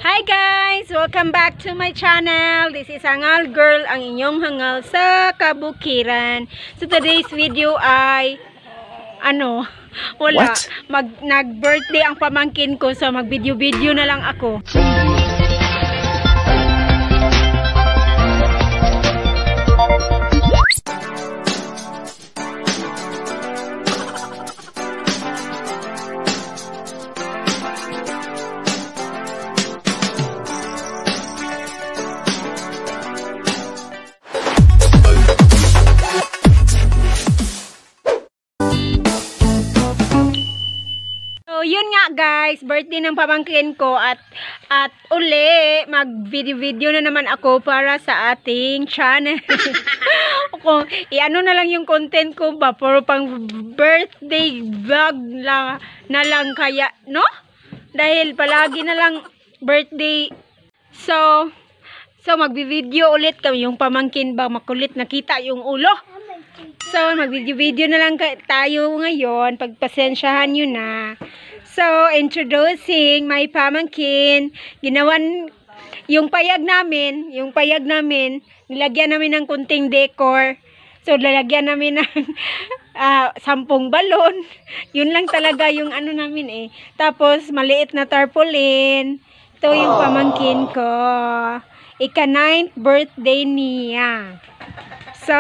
Hi guys! Welcome back to my channel. This is Hangal Girl, ang inyong hangal sa kabukiran. So today's video ay ano, wala. What? Nag-birthday ang pamangkin ko, so mag-video-video na lang ako. So, yun nga guys, birthday ng pamangkin ko at uli, mag-video-video na naman ako para sa ating channel. Kung i-ano na lang yung content ko ba, puro pang birthday vlog lang, na lang kaya, no? Dahil palagi na lang birthday. So mag-video ulit kami, yung pamangkin ba, makulit, nakita yung ulo. So, mag-video-video na lang tayo ngayon. Pagpasensyahan nyo na. So, introducing my pamangkin. Ginawan yung payag namin, nilagyan namin ng kunting decor. So, lalagyan namin ng 10 balon. Yun lang talaga yung ano namin eh. Tapos, maliit na tarpaulin. Ito yung pamangkin ko. Ika-9th birthday niya. So,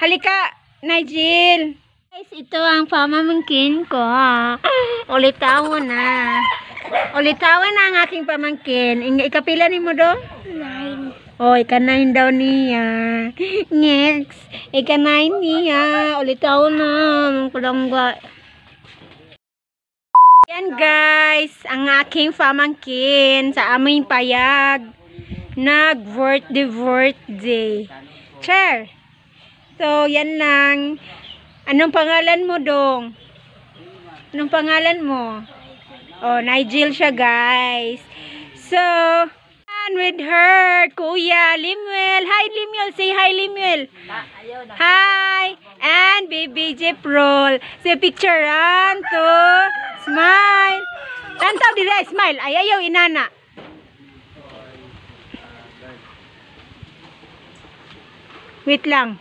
halika, Nigel. Guys, ito ang pamangkin ko. Ulitawan na. Ulitawan na ang aking pamangkin. Ikapila ni mo do? 9. Oh, ika-9 daw niya. Next. Ika-9 niya. Ulitawan na. Ang kulangga. Yan guys, ang aking pamangkin sa aming payag. Nag-birthday birthday. Chair. So, yan lang. Anong pangalan mo, Dong? Anong pangalan mo? Oh, Nigel siya, guys. So, and with her, Kuya Limuel. Hi, Limuel. Say hi, Limuel. Hi. And baby Jeprol. Say picture. 1, 2, smile. Tantaw dire, smile. Ay, ayaw, inana. Wait lang.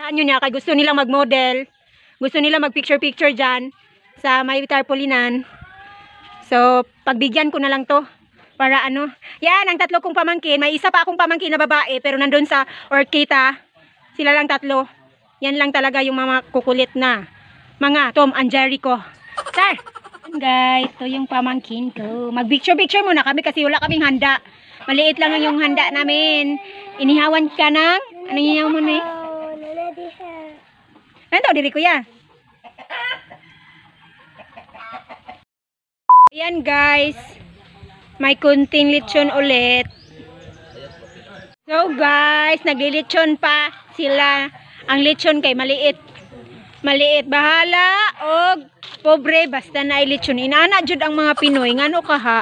Saan yun niya, kay gusto nilang mag-model. Gusto nila mag-picture-picture dyan sa may tarpaulin. So, pagbigyan ko na lang to. Para ano. Yan, ang tatlo kong pamangkin. May isa pa akong pamangkin na babae, pero nandun sa Orkita. Sila lang tatlo. Yan lang talaga yung mga kukulit na mga Tom and Jerry ko. Sir! Guys, ito yung pamangkin ko. Mag-picture-picture muna kami kasi wala kaming handa. Maliit lang yung handa namin. Inihawan ka ng? Anong inihawan mo na eh? Ano diri kuya? Ayan guys, may kunting lechon ulit. So guys, naglilechon pa sila. Ang lechon kay maliit. Maliit, bahala og pobre basta na lechon. Inana jud ang mga Pinoy, ngano ka ha?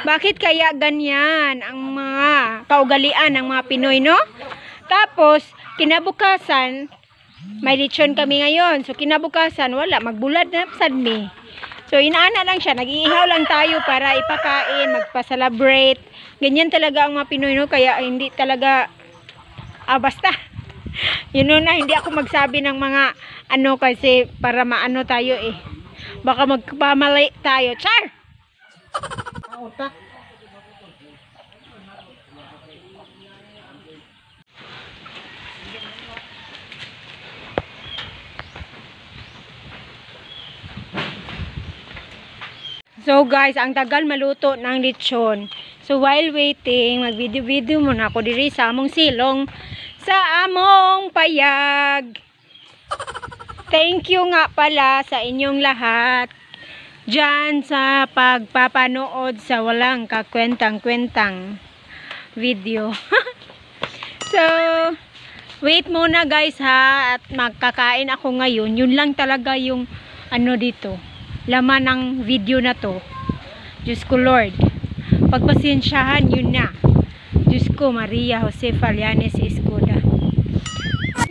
Bakit kaya ganyan ang mga kaugalian ng mga Pinoy, no? Tapos kinabukasan may lechon kami ngayon. So kinabukasan wala, magbulad na sad mi. So inaana lang siya, nag-iihaw lang tayo para ipakain, magpa-celebrate. Ganyan talaga ang mga Pinoy, no? Kaya hindi talaga basta. Yun na, hindi ako magsabi ng mga ano kasi para maano tayo eh. Baka magpamali tayo. Char! So guys, ang tagal maluto ng lechon. So while waiting, mag-video-video muna ako diri sa among silong, sa among payag. Thank you nga pala sa inyong lahat dyan sa pagpapanood sa walang kakwentang-kwentang video. So, wait muna guys ha, at magkakain ako ngayon. Yun lang talaga yung ano dito, laman ng video na to. Diyos ko Lord, pagpasensyahan yun na. Diyos ko Maria Jose Fallanes Escoda.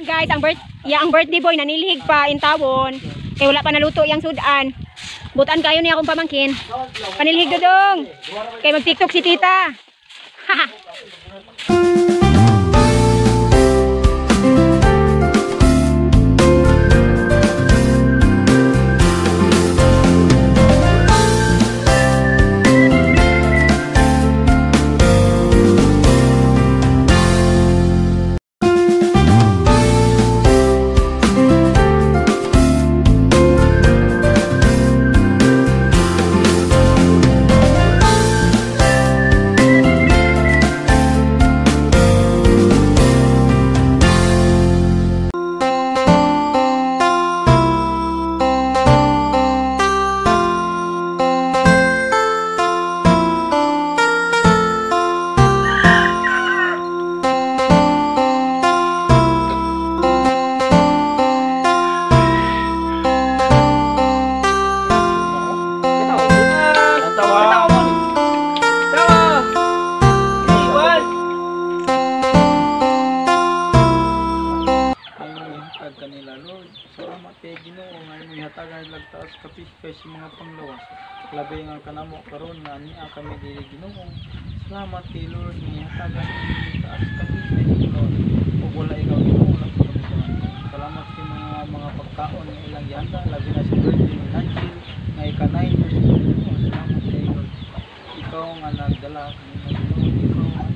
Guys, ang birthday boy nanilihig pa in tawon. Kaya wala pa naluto yang sudan. Butan kayo niya akong pamangkin. Panilhig dodong. Kay mag-TikTok si tita. Sa mga panglawas, labi nga kanamo karon nga niya kami diri Ginoo. Salamat kay Lord nga hatagan ni taas kami Lord. Ug wala ikaw Ginoo wala kami. Salamat kay mga pagkaon nga ilang gihanda, labi na sa birthday ni Nancy nga ika 9 years old Ginoo. Salamat kay Lord. Ikaw nga nagdala kanimo Ginoo, ikaw ang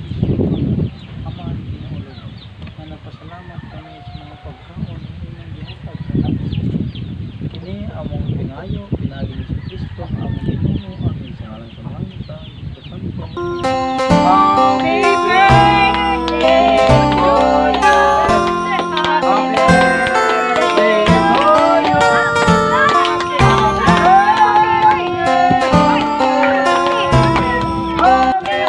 Ama Ginoo Lord. Nga nagpasalamat kami sa mga pagkaon nga ilang gihatag kanamo. Kini among pingayo, pinagi ni Kristo, among Ginoo, amin sa ngalan sa langit, sa Santo. Happy birthday to you. Happy birthday to you. Happy birthday.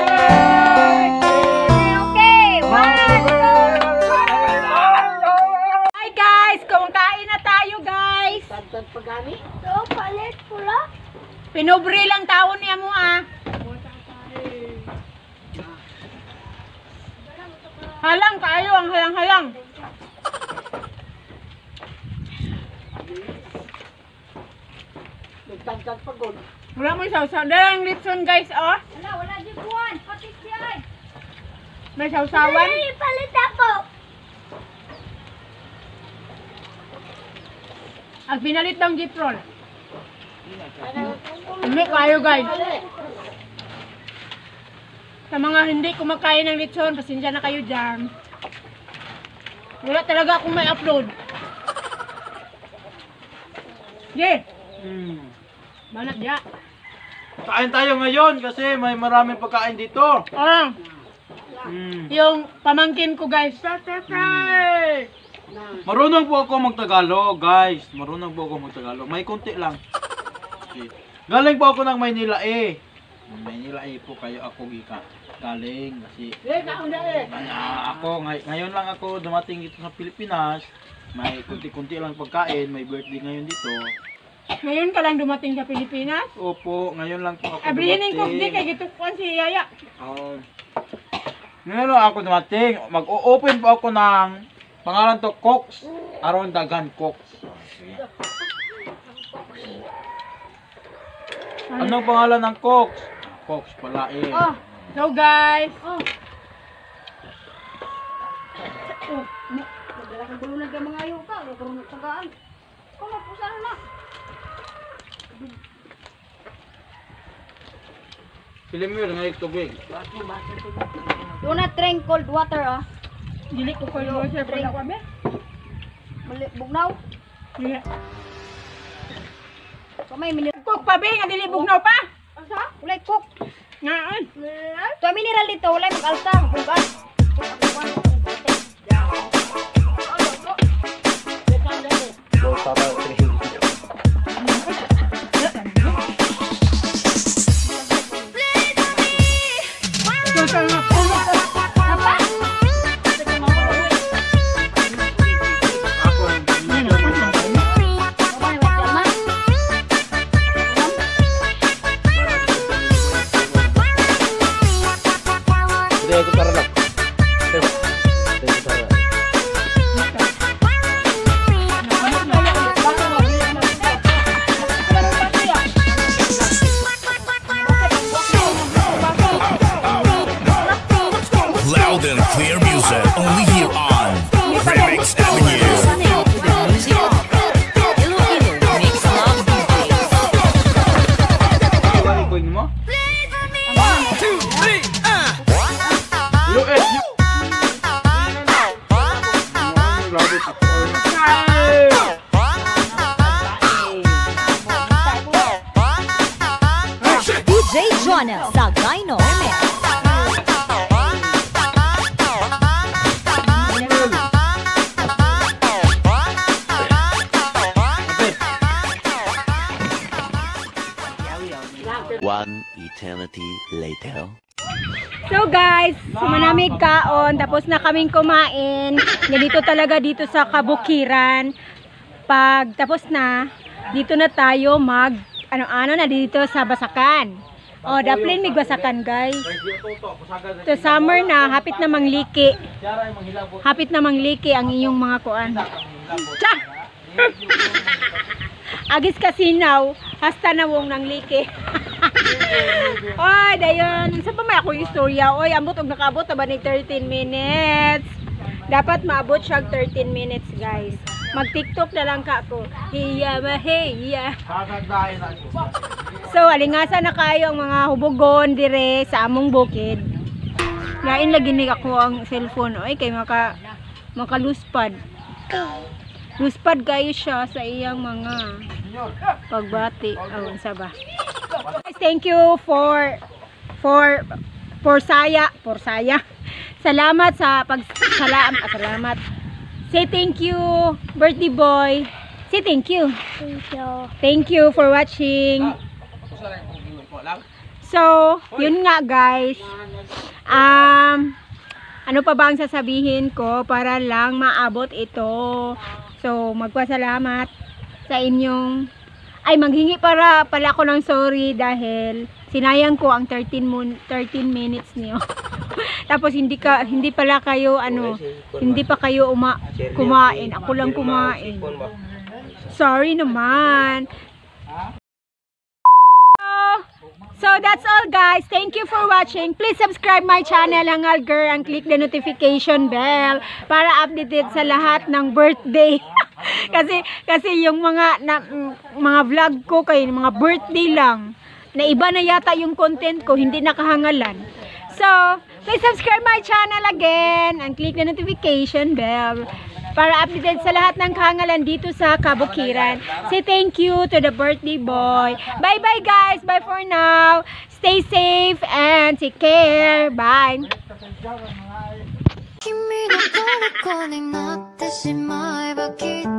Okay, 1, 2, 3. Hi guys, kumakain na tayo guys. So, palit pula. Pinubre lang taon niya mo ah. Halang kayo ang halang-halang. Wala mo sausaw. Dalang litson guys oh. Wala, wala di buwan. Patit yan. May sausawan. Ay, palit ako. Ang pinalit ng giprol. Hindi kayo guys. Sa mga hindi kumakain ng lechon, pasensya na kayo dyan. Wala talaga akong may upload. Ye! Banat ya. Kain tayo ngayon kasi may maraming pagkain dito. Ah, yung pamangkin ko guys. Marunong po ako magtagalog, guys. Marunong po ako magtagalog. May konti lang. Okay. Galing po ako ng Maynila eh. Maynila eh po kayo ako gika. Galing kasi ako ngayon lang ako dumating dito sa Pilipinas. May konti-konti lang pagkain, may birthday ngayon dito. Ngayon ka lang dumating sa Pilipinas? Opo, ngayon lang po ako Abrinin ko dumating. di kay gitukuan si Yaya. Ngayon lang ako dumating. Mag-o-open po ako ng pangalan to Cox. Aron Dagan Cox. Anong pangalan ng Cox? Cox pala eh. Oh, so guys. Oh. Oh, nagdala kang bulunan ka mga ayaw ka. Nagkaroon ng tagaan. Kung mapusan na. Pilimir, ngayon tubig. Do not drink cold water ah. Dili ko cold water pala kami. Bugnaw. Yeah. So may mineral. Cook pa be, nga dili bugnaw pa. Asa? Walay cook. Ngaan. To mineral dito, walay mag-alsa, magbugas. Hindi ako tara lang. Going mo? 1, 2, 3, Yo, eh, yo. Grabe, DJ Jonel Sagayno Remix. One eternity later. So guys, sumanamig kaon, tapos na kaming kumain. Ganito talaga dito sa kabukiran. Pag tapos na, dito na tayo mag ano-ano na dito sa basakan. Oh, daplin mig basakan, guys. To summer na, hapit na mangliki. Hapit na mangliki ang inyong mga kuan. Tsa! Agis kasinaw, hasta na wong nang liki. Oy, dayon, sa pa may ako istorya. Oy, ambot og nakaabot na ba ni 13 minutes? Dapat maabot siya og 13 minutes, guys. Mag-TikTok na lang ka ako. Hiya mahiya. So, alingasa na kayo ang mga hubugon dire sa among bukid. Lain lagi ni ako ang cellphone oy kay makaluspad. Luspad kayo siya sa iyang mga pagbati. Oh, unsa ba? Guys, thank you for saya. Salamat sa pag salamat. Say thank you, birthday boy. Say thank you. Thank you. Thank you for watching. So, yun nga, guys. Ano pa ba ang sasabihin ko para lang maabot ito? So, magpasalamat sa inyong ay maghingi para pala ako ng sorry dahil sinayang ko ang 13 minutes niyo. Tapos hindi pala kayo ano, hindi pa kayo kumain. Ako lang kumain. Sorry naman. So that's all, guys. Thank you for watching. Please subscribe my channel, Hangal Girl, and click the notification bell para updated sa lahat ng birthday. Kasi yung mga vlog ko kay mga birthday lang. Na iba na yata yung content ko, hindi nakahangalan. So, please subscribe my channel again and click the notification bell para updated sa lahat ng kahangalan dito sa Kabukiran. Say thank you to the birthday boy. Bye-bye, guys. Bye for now. Stay safe and take care. Bye. 君の虜になってしまえばきっ